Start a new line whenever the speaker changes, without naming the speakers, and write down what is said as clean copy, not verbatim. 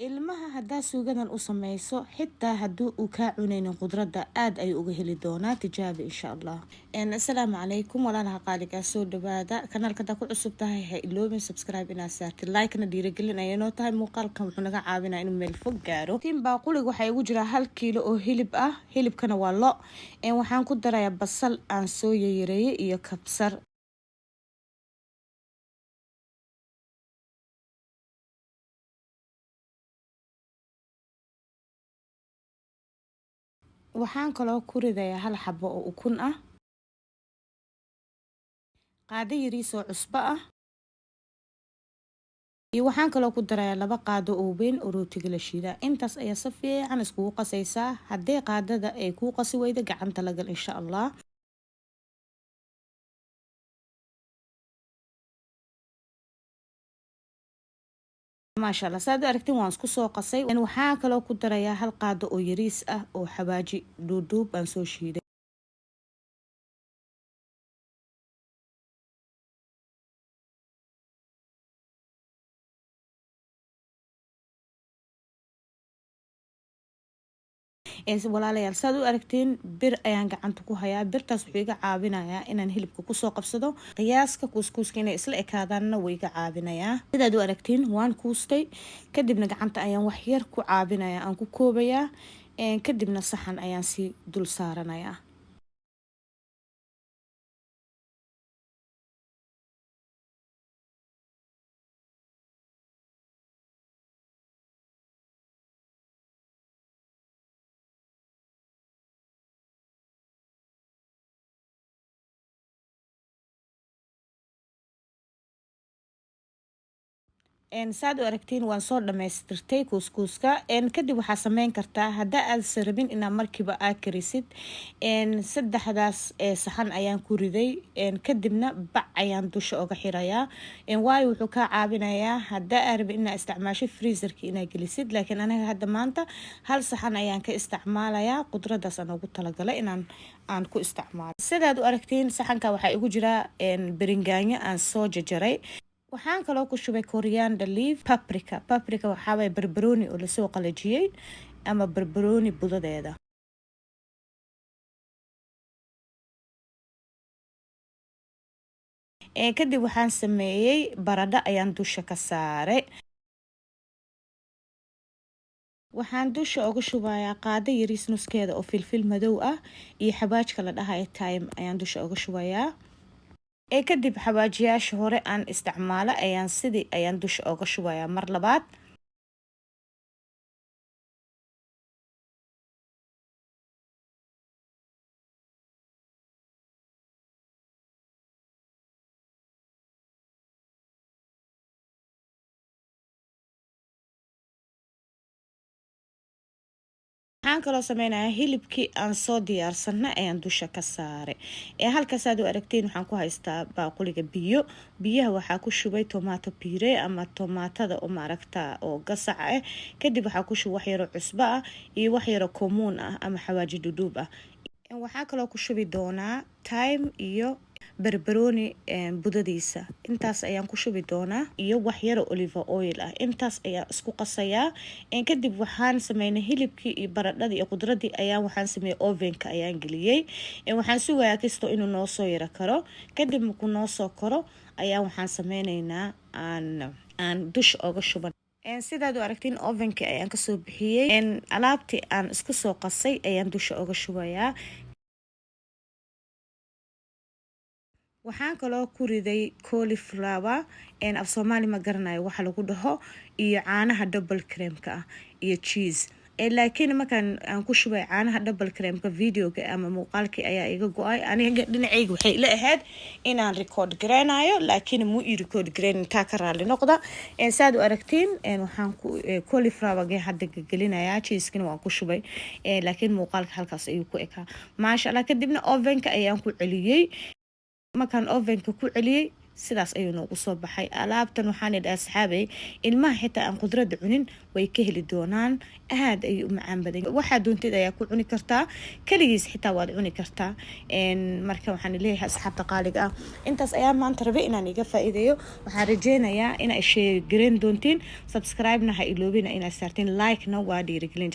Ilmaha haddaa suugadan u sameyso, xitaa haddii uu kaa cunaynin khudradda, aada ayuu uga heli doonaa. Tijaabi, insha Allah. Assalaamu calaykum, walaalaha qaaligaa, soo dhawaada. Kanaalka haddaa ku cusub tahay, ha iloobin subscribe inaad saartid, like-na dhiirigelin ayay noo tahay. Muuqaalkan wuxuu naga caawinaa inuu meel fog gaaro. Tin baaquliga waxaa igu jira 1 kiilo oo hilib ah. Hilibkana waa lo. Waxaan ku darayaa basal aan soo yayareeyay iyo kabsar. Waxaan kaloo ku ridayaa hal xabo oo ukun ah, qaado yariis oo cusbo ah, iyo waxaan kaloo ku darayaa 2 qaado oo weyn oo rootiga la shiidaa. Intaas ayaa si fiican iskugu qasaysaa. Haddii qaadada ay kuu qasi weydo, gacanta lagal, insha Allah. Maasha Allah, saad u aragtiin waan isku soo qasay. Waxaa kaloo ku darayaa hal qaado oo yariis ah oo xawaaji dhuudhuub aan soo shiiday. Walaalayaal, saad u aragtiin bir ayaan gacanta ku hayaa. Birtaas wuxuu iga caawinayaa inaan hilibka kusoo qabsado. Qiyaaska kuuskuuska inay isla ekaadaanna wuu iga caawinayaa. Sidaad u aragtiin waan kuustay. Kadibna gacanta ayaan wax yar ku caawinayaa, aan ku koobayaa. Kadibna saxan ayaan sii dul saaranayaa. Saad u aragtiin waan soo dhamaystirtay kuuskuuska. Kadib waxaa sameyn kartaa, haddaa aadsan rabin inaa markiiba aa karisid, saddexdaas saxan ayaan ku riday, kadibna bac ayaan dusha oga xirayaa. Waayo, wuxuu kaa caawinayaa haddaa aa rabin inaa isticmaasho freezerka inaa gelisid. Laakiin anaga hadda maanta hal saxan ayaan ka isticmaalayaa. Qudradaas aan ugu talagalay inaan aan ku isticmaalo. Sidaad u aragtiin saxanka waxaa igu jiraa beringaanyo aan soo jajaray. Waxaan kaloo ku shubay coriander leaf, paprika. Paprika waxaaway barbarooni oo lasoo qalajiyey ama barbarooni budadeeda. Kadib waxaan sameeyey baradho ayaan dusha ka saaray. Waxaan dusha uga shubayaa qaado yariis nuskeeda oo filfil madow ah iyo xawaajka la dhahayo thyme ayaan dusha uga shubayaa. Kadib xawaajiyaasha hore aan isticmaalo ayaan sidii ayaan dusha uga shubayaa mar labaad. Waxaan kaloo sameynayaa hilibkii aan soo diyaarsana ayaan dusha ka saaray. Ee halkaas aad u aragteen waxaan ku haystaa baaquliga biyo. Biyaha waxaa ku shubay tomato puree ama tomaatada oo maaragta oo gasac ah. Kadib waxaa ku shubay wax yaroo cusbo ah iyo wax yaroo komuun ah ama xawaaji dhudhuub ah. Waxaa kaloo ku shubi doonaa thyme iyo barbarooni budadiisa. Intaas ayaan ku shubi doonaa iyo wax yaro olive oil ah. Intaas ayaan isku qasayaa. Kadib waxaan sameynay hilibkii iyo baradhadii iyo qudradii ayaa waxaan sameeyey ovenka ayaan geliyey. Waxaan sugayaa kisto inuu noo soo yaro karo. Kadib markuu noo soo karo ayaa waxaan sameyneynaa aan dusha oga shuban. Sidaad u aragtiin ovenki ayaan kasoo bixiyey. Alaabtii aan isku soo qasay ayaan dusha oga shubayaa. Waxaan kaloo ku riday cauliflower, af Soomaali ma garanayo waxa lagu dhaho, iyo caanaha double creamka ah iyo cheese. Laakiin markaan aan ku shubay caanaha double creamka, videoga ama muuqaalkii ayaa iga go-ay. Aniga dhinacayga waxay ila ahayd inaan record gareynayo, laakiin muu ii record gareyn. Intaa ka raali noqda. Saad u aragtiin waxaan ku cauliflowerga hadda gelinayaa, cheeskina waan ku shubay, laakiin muuqaalka halkaas ayuu ku ekaa, maasha Allah. Kadibna ovenka ayaan ku celiyey. Markaan ovenka ku celiyey Sidaas ayuu noogu soo baxay alaabtan. Waxaan idhi, asxaabay, ilmaha xitaa aan khudradda cunin way ka heli doonaan. Aada ayuu u macaan badan. Waxaa doontid ayaa ku cuni kartaa, keligiis xitaa waad cuni kartaa. Marka waxaan leeyahay, asxaabta qaaliga ah, intaas ayaa maanta rabay inaan iga faa-iideeyo. Waxaan rajeynayaa inay share gareyn doontiin, subscribe-na ha iloobina inaad saartiin, like-na waa dhiirigelin.